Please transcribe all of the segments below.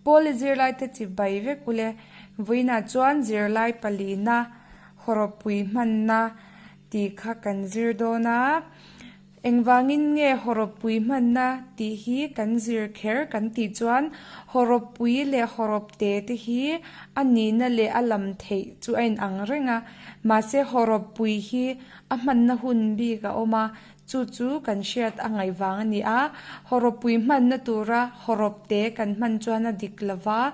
Pawl i zirlaite chi bai vek ule. Vawiinah chuan zirlai palina hawrawppui hmanna tih kha kan zir dawn a. Engvangin nge hawrawppui hmanna tih hi kan zir kher kan tih chuan hawrawppui leh hawrawp te te hi a nihna leh a lam theih chu a inang reng a. Mahse hawrawppui hi a hmanna hun bik a awm a, Chu chu kan hriat a ngaih vang a ni a, hawrawppui hmanna tura hawrawp te kan hman chuan a dik lo va,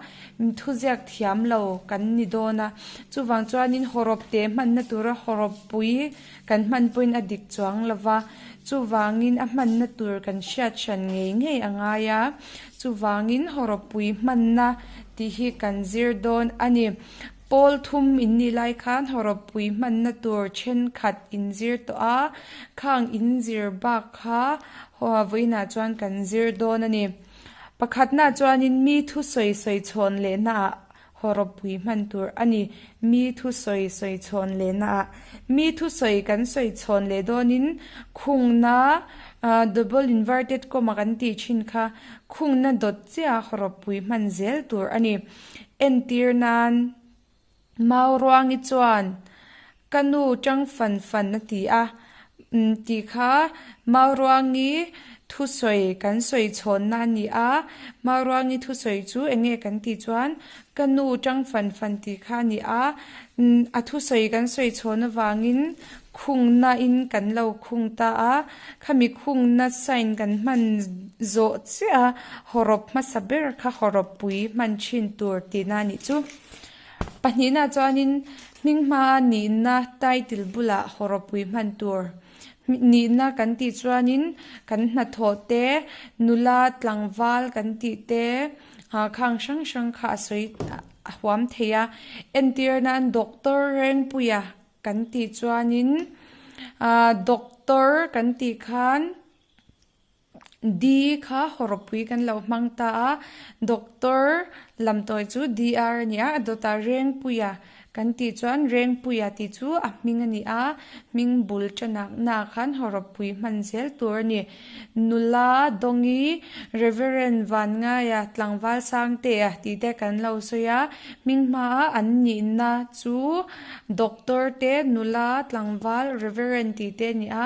thuziak thiam lo kan ni dawn a. Chuvang chuanin hawrawp te hmanna tura hawrawppui kan hman pawhin a dik chuang lo va, chuvangin a hmanna tur kan hriat hran ngei ngei a ngai a. Chuvangin hawrawppui hmanna tih hi kan zir dawn a ni. Pawl thum in nih lai khan hawrawppui hmanna tur thenkhat in zir tawh a, khang in zir bak kha vawiinah chuan kan zir dawn a ni. Pakhatnaah chuanin mi thusawi sawi chhawn lehnaah hawrawppui hman tur a ni. Mi thusawi sawi chhawn lehnaah mi thusawi kan sawi chhawn leh dawnin khungna double inverted comma kan tih thin kha khungna dawt chiah hawrawppui hman zel tur a ni. Entir nan Mauruangi chuan ka nu tang fan fan a ti a, tih kha Mauruangi thusawi kan sawi chhawnna a ni a, Mauruangi thusawi chu eng nge kan tih chuan ka nu tang fan fan tih kha a ni a, a thusawi kan sawi chhawn avangin khungna in kan lo khung ta a, khami khungna sign kan hman zawh chiah a hawrawp hmasa ber kha hawrawp pui hman thin tur tihna a nih chu. Pahnihna chuanin hming hmaa nihna title bulah hawrawp pui hman tur nihna kan tih chuanin kan hnathawh te nula tlangval kan tih te khang hrang hrang kha a sawi a huam thei a entir nan doctor Rengpuia Kan tih chuanin ahh doctor kan tih khan D kha hawrawpui kan lo hmang ta a, doctor lam tawi chu DR a ni a, a dawtah Rengpuia kan tih chuan Rengpuia tih chu a hming a ni a, hming bul ṭanak naah khan hawrawpui hman zel tur a ni. Nula Dawngi, Reverend Vanngaia, Tlangval Sangtea tih te kan lo sawi a, hming hmaa an nihna chu Doctor te, Nula, Tlangval, Reverend tih te a ni a,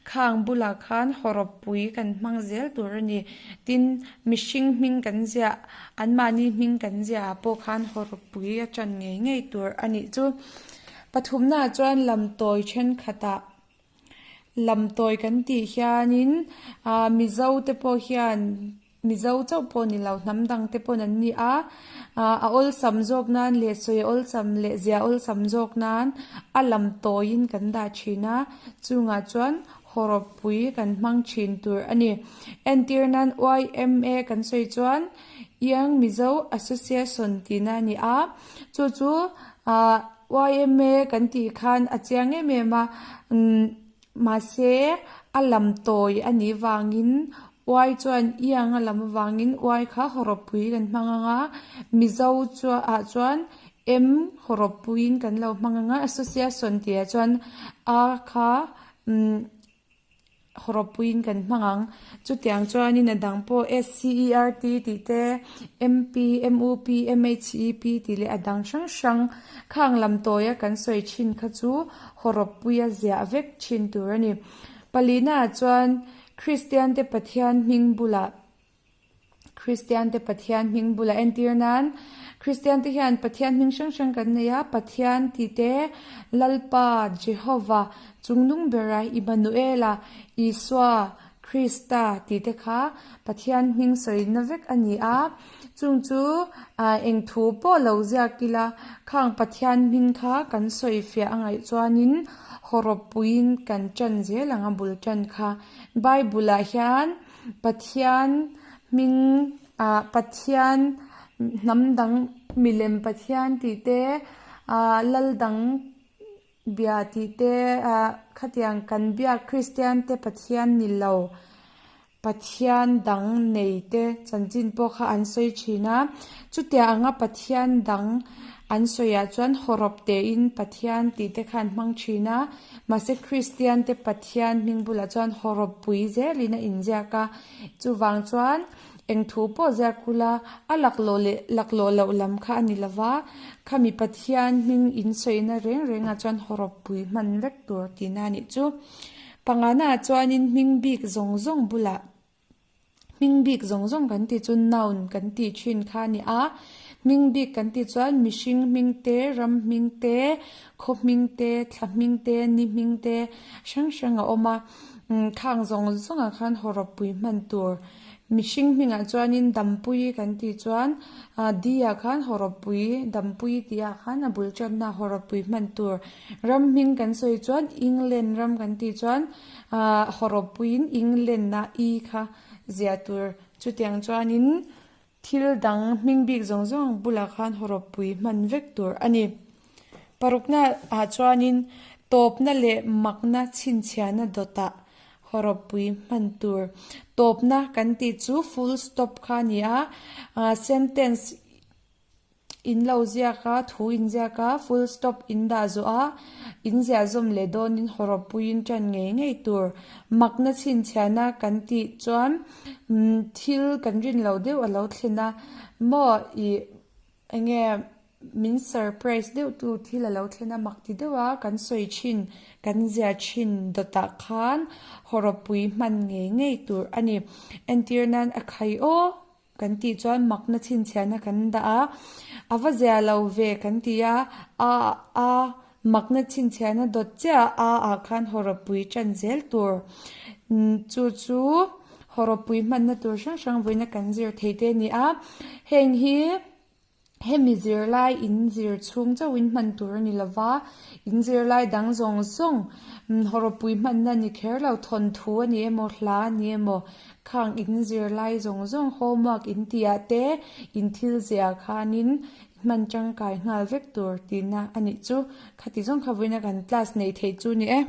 khang bulah khan hawrawppui kan hmang zel tur a ni. Tin, mihring hming kan ziah, anmahni hming kan ziah ah pawh khan hawrawppui a ṭan ngei ngei tur a nih chu. Pathumnaah chuan lamtawi thenkhatah Lamtawi kan tih hianin ah Mizo te pawh hian Mizo chauh pawh ni lo hnam dang te pawn an ni a ah a awlsam zawk nan leh sawi awlsam leh zia awlsam zawk nan a lamtawiin kan dah thin a chungah chuan hawrawppui kan hmang thin tur a ni. Entir nan YMA kan sawi chuan Young Mizo Association tihna a ni a chu chu ah. Yma kan tih khan a chiang em em a, mahse a lam tawi a nih vangin Y chuan i ang a lam avangin Y kha hawrawppui kan hmang ang a, Mizo ah chuan M hawrawppuiin kan lo hmang ang a, Association tih ah chuan A kha Hawrawppuiin kan hmang ang. Chutiang chuanin a dang pawh SCERT tih te, MP, MUP, MHEP tih leh a dang hrang hrang khang lam tawia kan sawi thin kha chu hawrawppuia ziah vek thin tur a ni. Palinaah chuan Kristiante Pathian hming bulah Kristiante Pathian hming bulah entir nan Kristiante hian Pathian hming hrang hrang kan nei a, Pathian tih te, Lalpa, Jehovah, Chungnung bera, Immanuela, Isua, Krista tih te kha Pathian hming sawina vek a ni a. Chung chu eng thu pawh lo ziak ila khang Pathian hming kha kan sawi fiah a ngaih chuanin hawrawppuiin kan ṭan zel ang a bul ṭan kha. Bible-ah hian. Pathian hming ah Pathian hnam dang milem Pathian tih te ah lal dang bia tih te ah khatiang kan biak Kristian te Pathian ni lo Pathian dang nei te chanchin pawh kha an sawi thin a chutiang anga Pathian dang an sawi ah chuan hawrawp tein Pathian tih te kha an hmang thin a. Mahse Kristian te Pathian hming bulah chuan hawrawp pui zelin a inziak a, chuvang chuan Eng thu pawh ziak ula, a laklawh leh laklawh loh lam kha a ni lova, khami Pathian hming in sawina reng rengah chuan hawrawppui hman vek tur tihna a nih chu. Pangana ah chuanin hming bik zawng zawng bulah hming bik zawng zawng kan tih chu noun kan tih thin kha a ni a, hming bik kan tih chuan mihring hming te, ram hming te, khaw hming te, thla hming te, ni hming te hrang hrang a awm a, khang zawng zawngah khan hawrawppui hman tur. Mihring hmingah chuanin Dampui kan tih chuan Di ah khan hawrawppui Dampui tih ah khan a bul tanna hawrawppui hman tur. Ram hming kan sawi chuan England ram kan tih chuan hawrawppuiin England ah I kha ziah tur. Chutiang chuanin thil dang hming bik zawng zawng bulah khan hawrawppui hman vek tur a ni. Parukna ah chuanin tawpna leh makna chhinchhiahna dawtah hawrawppui hman tur. Tawpna kan tih chu full stop kha a ni a, sentence in lo ziak a, thu in ziak a, full stop in dah zawh a, in ziah zawm leh dawnin hawrawppuiin ṭan ngei ngei tur. Makna chhinchhiahna kan tih chuan thil kan rin lo deuh a lo thlen a, maw ih eng nge Min surprise deuh tu thil a lo thlen a, mak ti deuh a, kan sawi thin, kan zia thin dawtah khan hawrawppui hman ngei ngei tur a ni. Entir nan a khai aw kan tih chuan makna chhinchhiahna kan dah a, a va zia lo ve kan ti a, a a makna chhinchhiahna dawt chiah a ah khan hawrawppui tan zel tur. Chu chu hawrawppui hmanna tur hrang hrang vawiina kan zir thei te a ni a, heng hi. Hemi zirlai in zir chhung chauhin hman tur a ni lova, in zirlai dang zawng zawng hawrawpui hmanna a ni kher lo, thawnthu a ni emaw, hla a ni emaw, khang in zirlai zawng zawng homework in tih ah te in thil ziah khanin hman tangkai nghal vek tur tihna a nih chu. Khati zawng kha vawiina kan class neih theih chu a ni e.